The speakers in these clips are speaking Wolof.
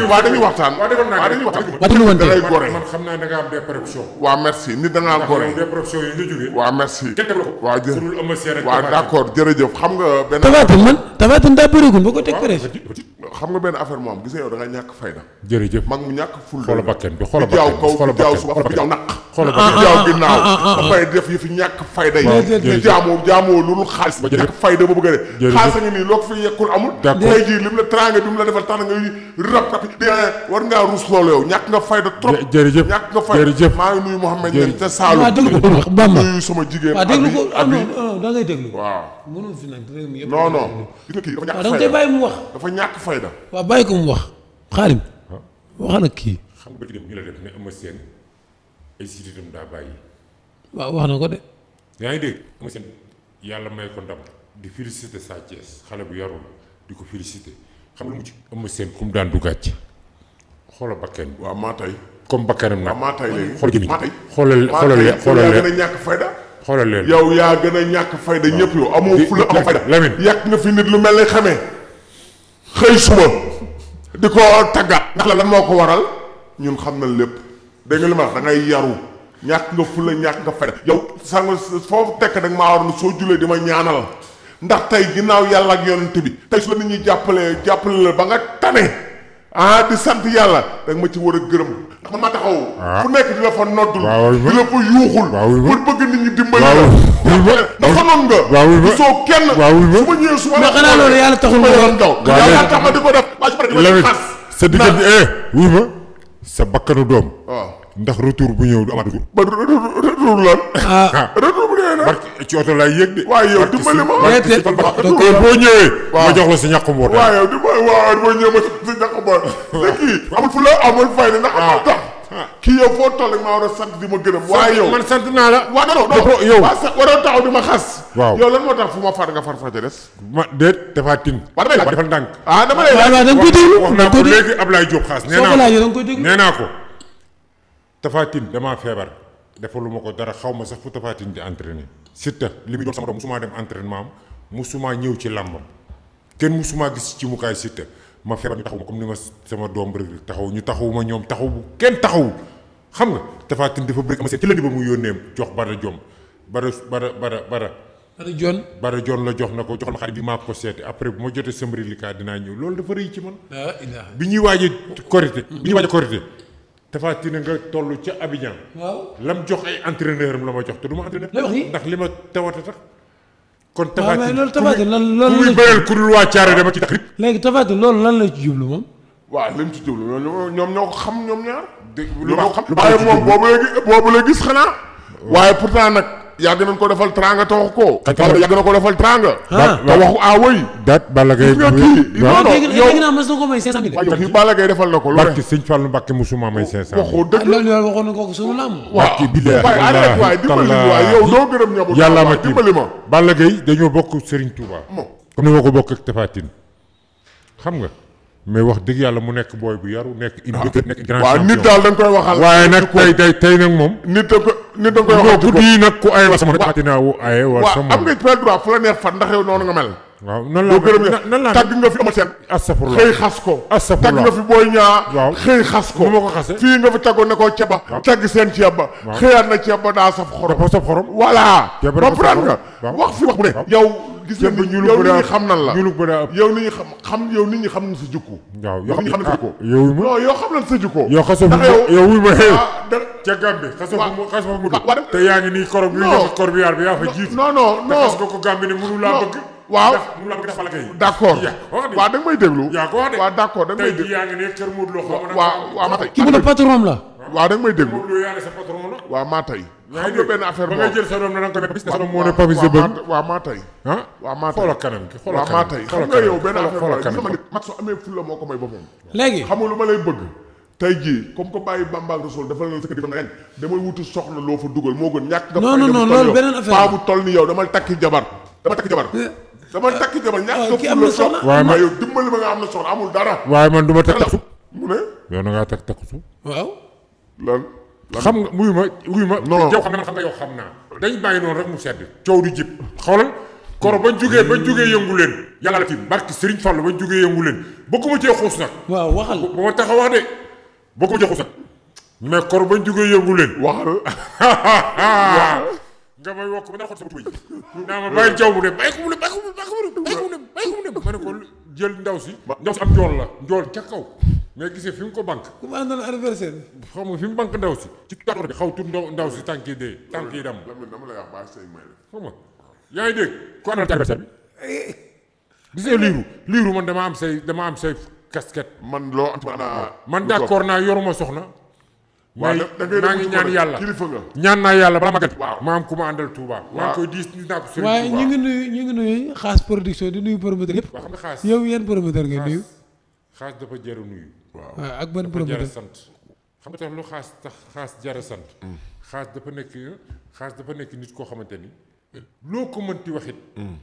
waaw dañuy waxtaan. waaw dañuy waxtaan. waaw dañuy waxtaan. da ngay gore. man xam naa da nga am des précautions. waaw merci nit da ngaa gore. des précautions yi nga jógee. waaw merci. kenn teguloo ko. waaw jërëjëf waaw d'accord jërëjëf xam nga. benn Tapha Tine daa bëreegul ba ko teg presse. xam nga benn affaire moom gis nga yow da nga ñàkk fayda. jërëjëf mag mu ñàkk ful. xoolal bakkan bi xoolal di jaaw kaw di jaaw suba di jaaw naq. di jaaw ginnaaw ba pare def yi fi ñàkk fayda yi. di jaamoo loolu xaalis. ñàkk fayda ba bëgg a de. xaalis a ngi nii loo ko fi yekkul amul. tey jii lim la teraanga bi mu la defal tax na ngay rab war ngaa ruus loolu yow ñàkk nga fayda trop. jërëjëf ñàkk nga fayda maa ngi nuyu Mouhamed Niang ca Saalum. nuyu sama jigéen abi da ngay déglu. waaw mënul fi nag réew mi yëpp. non non gis nga kii dafa ñàkk da nga koy bàyyi mu wax. dafa ñàkk fayda. waaw bàyyi ko mu wax. Xaadim wax na kii. xam nga ñu la def ne Eumeu Sène ay sitam daa bàyyi. waaw wax na ko de. yaa ngi dégg Eumeu Sène yàlla may ko ndam di féliciter Sa Thiès xale bu yarul di ko féliciter xam nga mu ci Eumeu Sène ku mu daan du gàcc xoolal bakkan bi. waaw maa tey. comme bakkanam nag. waaw maa tey léegi xoolal gën a ñàkk fayda. xoolal leen yow yaa gën a ñàkk fayda ñëpp yow amoo fula amoo fayda. Lamine yàq nga fi nit lu mel ni xamee xëy suba di ko taggaat ndax la lan moo ko waral ñun xam na lépp dégg nga li ma wax da ngay yaru ñàkk nga fula ñàkk nga fayda yow sang foofu tekk nag maa waroon soo julee di ma ñaanal ndax tey ginnaaw yàlla ak yonent bi tey su la nit ñi jàppale la ba nga tane di sant yàlla da nga ma ci war a gërëm ndax man maa taxaw fu nekk di la fa noddul di la fa yuuxul pour bëgg nit ñi dimbali la ndax xamoon nga soo kenn su ma ñëwee su ma mais xanaa loolu yàlla taxul ma yoon daw yàlla tax ma di ko def waa ci pare di ma xas sa diggante wuy ma sa bakkanu doom waaw ndax retour bu ñëw du amaat retour ba retour lan retour bu dee na ci oto laay yéeg de waaye yow dimbali ma boo ñëwee ma jox la sa ñàkk mboot waaw yow boo ñëwee ma sa ñàkk mboot te kii amul fu la amul fay ne ndax amul tax kii yow foo toll maa war a sant di ma gërëm waaye yow man sant naa la waaw non yow waroo taxaw di ma xas waaw yow lan moo tax fu ma far nga far fa ca des ma déet Tapha Tine waaw damay laaj defal ndànk dama lay laaj da nga koy déglu wax naa ko léegi Ablaye Diop xaas nee naa ko Tapha Tine damaa feebar defaluma ko dara xaw ma sax fu Tapha Tine di entraîner Siteu li muy doon sama doom musumaa dem entraînement am musumaa ñëw ci làmbam kenn musumaa gis ci mukaay Siteu ma feebar ñu taxaw ma comme ni ma sama doom rek taxaw ñu taxawuma ñoom taxaw bu kenn taxawu xam nga Tapha Tine dafa bëri ama seen ci la di ba mu yónnee jox Bada Diom Bada Diom la jox na ko joxal ma xarit bi maa ko seeti après bu ma jotee sama reliquat dinaa ñëw loolu dafa rëy ci man bi ñuy waaj a korité Tapha Tine nga toll ca Abidjan waaw lam jox ay entraîneur am la ma jox te du ma entraîneur ndax li ma tawata tax kon Tapha Tine loolu Tapha Tine lan ku muy bëreel ku dul waa Thiaré dama ci tax léegi Tapha Tine loolu lan la ci jublu moom waaw li mu ci jublu ñoom ñoo ko xam ñoom ñaar lu ma xam waaye moom boobu la gis xanaa waaye pourtant nag yàgg nañ ko defal tranga te wax ko yàgg na ko defal tranga te waxu way daat Balla Gaye dégg naa mas na ko may 500 000 kii Balla Gaye defal na ko lu barki Sëñ Fallu Mbàkke musuma may 500 waxoo dëgg loolu waxoon na ko suñu lamb barki bi waaye dimbali waay yow doo gërëm ñabu yàlla ma dimbali ma Balla Gaye dañoo bokk Serigne Touba comme ni ma ko bokk ak Tapha Tine xam nga mais wax dëgg yàlla mu nekk booy bu yaru nekk nekk grand waaw nit daal da nga koy waxal waaye nag tey nag moom nit da nga koy waxal guddi yi nag ku ay wa sama Tapha Tine aye wa sama am nga plein droit fu la neex fan ndax yow noonu nga mel waaw nan la gërëm nan la tàgg nga fi amal seen astafurlah xëy xas ko tàgg nga fi booy ñaa waaw xëy xas ko ma ko xase fii nga fi tàggoon ne ko ceeb ba tàgg seen ceeb ba xëyaat na ceeb ba daa saf xorom dafa saf xorom voilà comprendre nga wax fi wax bu ne yow gis nga yow nit ñi xam nan la yow nit ñi xam nañ sa jikko waaw yow nit ñi xam nañ sa jikko yow non yow xam nañ sa jikko yow xaso yow wuy ma xew ca Gàmbi xaso mu te yaa ngi nii korom yu nga kor bi yaar bi yaa fa jiitu non xas nga ko Gàmbi ne mënu laa bëgg waaw mënu laa bëgg dafa la kay d'accord waaw da nga may déglu yaa ko wax de waaw d'accord da nga may déglu yaa ngi ne kër Modou Lo xaw waaw ma tey ki mu ne patron la waaw da nga may déglu Modou Lo yaa ne sa patron la waaw maa tey xam nga benn affaire ba nga jël sa doom na nga ko def sa doom moo ne Papis de bëgg waaw maa tey waaw maa tey xoolal kanam gi waaw maa tey xam nga yow benn affaire gis nga nit mag soo amee fulla moo ko may boppam léegi xam nga lu ma lay bëgg tey jii comme que bàyyi Bamba ak Rasul dafa la sa kër di ren damay wuti soxna loo fa dugal moo gën ñàkk nga non loolu beneen affaire paa bu toll ni yow dama takki jabar ñàkk nga fulla soxna waaye ma yow dimbali ma nga am na soxna amul dara waaye man du ma teg takku mu ne yow na ngaa teg takku waaw lan xam nga wuyu ma non yow xam nga yow xam naa dañ bàyyi noonu rek mu sedd coow du jib xoolal koro bañ jógee yëngu leen yàlla la tiim barki Serigne Fallou bañ jógee yëngu leen bëgguma cee xuus nag. waaw waxal ba ma tax a wax de bëgguma cee xuus nag mais koro bañ jógee yëngu leen. waxal. nga may wokk ba dara xot sama tuuti naa ma bàyyi jaww mu dem bàyyi ko mu dem ma ne ko jël ndaw si am njool la njool ca kaw mais gisee fi mu ko banque. ku ma àndal anniversaire bi. xaw ma fi mu banque ndaw si ci kàddu bi xaw tuut ndaw si tànk yi dee tànk yi dem. dama lay wax bàyyi say may la. xam nga yaa ngi dégg ku àndal ci anniversaire bi. gis nga liiru man dama am say casquette. man loo am man d'accord naa yoruma soxna. waaw maa ngi ñaan yàlla kilifa nga. ñaan naa yàlla balaa ma gën. waaw maa am ku ma àndal Touba. waaw maa ngi koy diis naa ko Serigne Touba. waaye ñu ngi nuyu xaas production di nuyu promoteur yëpp. waaw xam nga xaas yow yan promoteur ngay nuyu. xaas dafa jar a nuyu. waaw ak ban promoteur dafa jar a sant. xam nga tax lu xaas jar a sant. xaas dafa nekk nit koo xamante ni. loo ko mënti waxit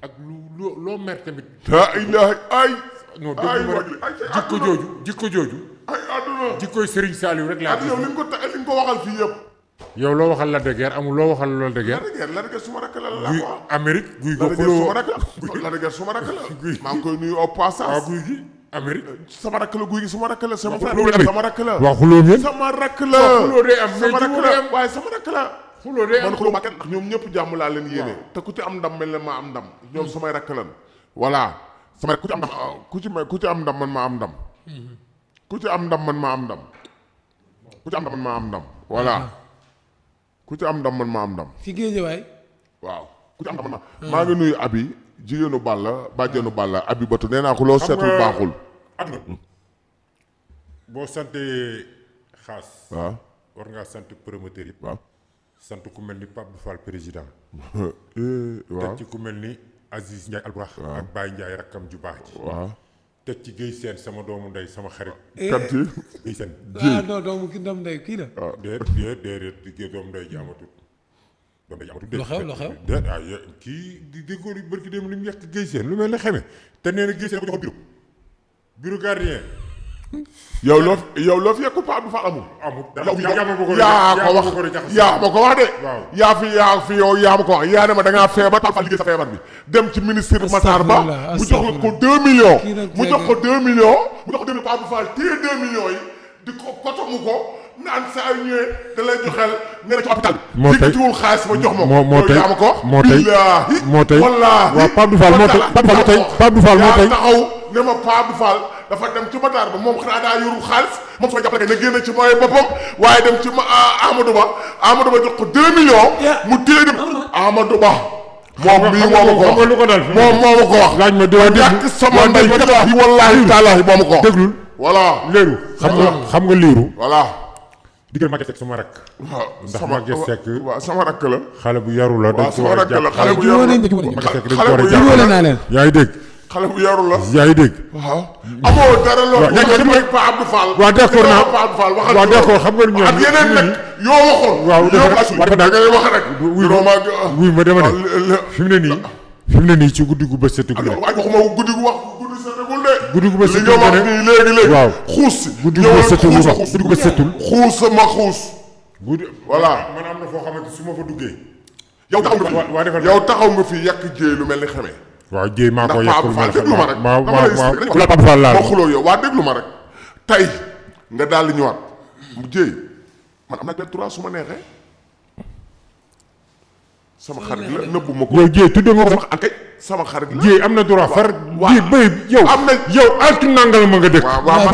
ak loo mer tamit. daa ilaha ay. non jikko jooju. ay àdduna. jikkoy Serigne Saliou rek laa. yow li nga ko waxal fii yëpp. yow loo waxal Lac de Guiers amul loo waxal Lac de Guiers. Lac de Guiers suma rakk la la. guy Amérique guy Lac de Guiers suma rakk la. maa ngi koy nuyu au passage. waaw guy gi Amérique. sama rakk la guy gi suma rakk la. sama rakk la. waaw xuloo ngeen. sama rakk la. xuloo day am sama rakk la waaye sama rakk la. xuloo day am man xuloo ma kenn ñoom ñëpp jàmm laa leen yéene. te ku ci am ndam mel ne maa am ndam. ñoom samay rakk lan. voilà sama ku ci am ndam ku ci am ndam man maa am ndam. ku ci am ndam man maa am ndam. ku ci am ndam man maa am ndam. voilà. ku ci am ndam man maa am ndam. fi Géejawaay. waaw ku ci am ndam man maa ngi nuyu Abi jigéenu Balla bàjjenu Balla Abi Batu nee naa ko loo seetul baaxul. boo santee xaas. waaw war ngaa sant promoteur yi. waaw sant ku mel ni Pape Fall président. waaw teg ci ku mel ni Aziz Ndiaye Alburax. ak Baye Ndiaye rakkam ju baax ji. waaw. teg ci Guèye Sène sama doomu ndey sama xarit. kan ci Guèye Sène. non doomu ki doomu ndey kii la. waaw déedéet doomu ndey ji amatul. doomu ndey ji amatul. lu xew déet kii di déggoo li barki dem li mu yàq Guèye Sène lu mel ne xeme te nee na Guèye Sène ko joxoon bureau gardien. yow loo fi yekku Pape Fall amul. yaa ma ko wax de. waaw yaa fi yow yaa ma ko wax yaa ne ma da ngaa feebar Pape Fall liggéey sa feebar bi. dem ci ministre Matar Ba mu jox la ko 2 millions. mu jox ko 2 millions. mu jox ko 2 millions Pape Fall téye 2 millions yi di ko kotomu ko naan saa yu ñëwee da lay joxel nga ne ci hôpital bi. moo tey diggatuwul xaalis ma jox ma ko. moo tey yaa ma ko. moo tey wallaahi waaw Pape Fall moo tey Pape Fall moo tey taxaw ne ma Pape Fall dafa dem ci Matar Ba moom xanaa daa yorul xaalis moom sama jàppale kay na génne ci mooy boppam waaye dem ci Amadou Ba jox ko 2 millions. mu téye dem Amadou Ba. moom mii moo ma ko wax moom moo ma ko wax. laaj ma déglu yàq sama ndey bi wallaahi taalaahi moo ma ko wax. déglul voilà léeru xam nga liiru. voilà. diggante Maguette Seck sama rakk. waaw ndax Maguette Seck. waaw sama rakk la. xale bu yaru la. waaw sama rakk la xale bu yaru la yaa ngi dégg. xale bu yaru la. yaa ngi dégg. waaw amoo dara loo. waaw yaa ngi Pape Abdou Fall. waaw d'accord naa Pape Fall waxal waaw d'accord xam nga ñoom ak yeneen nag yoo waxoon. waaw dafa da ngay wax rek. wuy ma dama ne fi mu ne nii ci guddi gu bët setugul rek. waaye waxuma guddi gu setugul de. guddi gu bët setugul li nga wax nii léegi. waaw xuus si. guddi gu bët setugul wax guddi gu bët setul. xuus ma xuus. guddi voilà man am na foo xamante su ma fa duggee. yow taxaw nga fi yàq jéey lu mel ni xamee. waaw jéey maa ko yàqul ma déglu ma rek. ku la Pape Fall laal ma xuloo yow waa déglu ma rek. tey nga daal di ñëwaat mu jéey man am na benn 3 su ma neexee. sama xarit la nëbbu ma ko. yow jéey tudd nga ko sama xarit la. jéey am na droit far. jéey béy yow am na yow altu nangal ma nga dëkk. waaw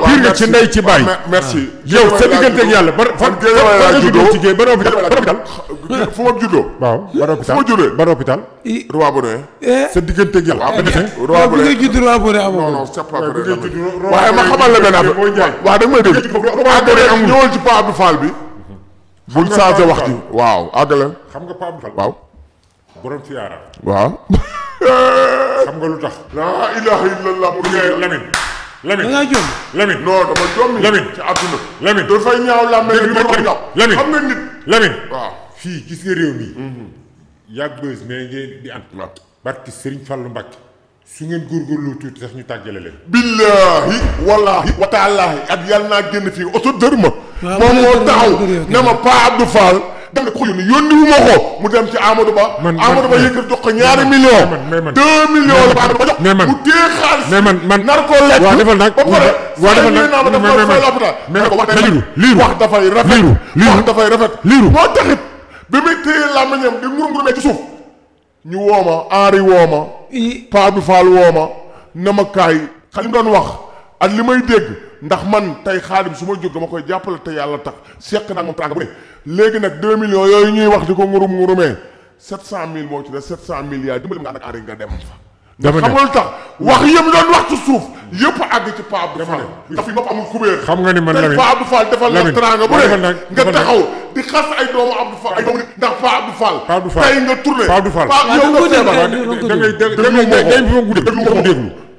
piir nga ci ndey ci baay. merci. yow sa diggante ak yàlla fan nga juddoo ci géej ban hôpital. fu ma juddoo. waaw ban hôpital fu ma juddoo. ban hôpital. Roi Baudouin. sa diggante ak yàlla. Roi Baudouin non non c'est pas vrai. waaye ma xamal la benn affaire. waaw da nga may dégg. ñëwal ci Pape Abdou Fall bi. bul changé wax ji. waaw àggale. xam nga Pape Abdou Fall. waaw. borom fiyaara. waaw. xam nga lu tax. laa ilaha illallah. Lamine. Lamine da ngaa jom. Lamine non dama jommi. Lamine ci àdduna. Lamine dafay ñaaw làmmeñ bi ko ñaaw. Lamine xam nga nit. Lamine. waaw fii gis nga réew mi. yàgg bës mais ngeen di ànd. waaw barki Serigne Fallou Mbacke su ngeen góorgóorlu tuuti sax ñu tàggale leen. billaahi wallaahi wa taalaahi ak yàlla naa génn fii oto dër ma. waaw moom moo taxaw ne ma Pape Abdou Fall dem na ko yónni wu ma ko mu dem ci Amadou Ba. Amadou Ba yëkkati jox ko ñaari millions. 2 millions la ko Amadou Ba jox. mu téye xaalis. nar ko lekk. waaw defal nag ba pare. waaw defal nag wax dafay rafet. wax dafay rafet. moo taxit bi muy téye làmmiñam di murmurumee ci suuf. ñu wooma Henri wooma. Paa bi Fall wooma. na ma kaay xali mu doon wax ak li may dégg ndax man tey Xaadim su ma jóg dama koy jàppale te yàlla tax seq naa moom tànga bu ne léegi nag 2 millions yooyu ñuy wax di ko ngurumee 700000 moo ci ne 700000 yaay dimbali nga ànd ak Henri nga dem fa. dama ne xamul tax wax yëpp doon wax ci suuf yëpp àgg ci Paa Abdou Fall. ndax fi bopp amul kubéer. xam nga ni man Lamine Paa Abdou Fall defal la teraanga bu ne nga taxaw di xas ay doomu Abdou Fall ay doomu ndax Paa Abdou Fall. tey nga tourné Paa Abdou Fall yow nga feebar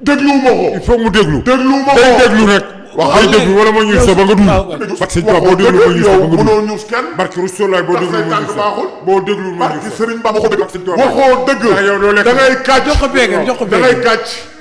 déglu ma ko. il faut mu déglu. déglu ma ko day déglu rek. day déglu wala ma ñuus sa ba nga dugg. parce que boo déglu ma ñuus sa ba nga dugg. mënoo ñuus kenn. barke Rasulaay boo déglu ma ñuus sa boo déglu ma ñuus sa. Sëriñ Ba waxoo dëgg. waxoo dëgg. da ngay kàcc. jox ko beegam jox ko beegam da ngay kàcc.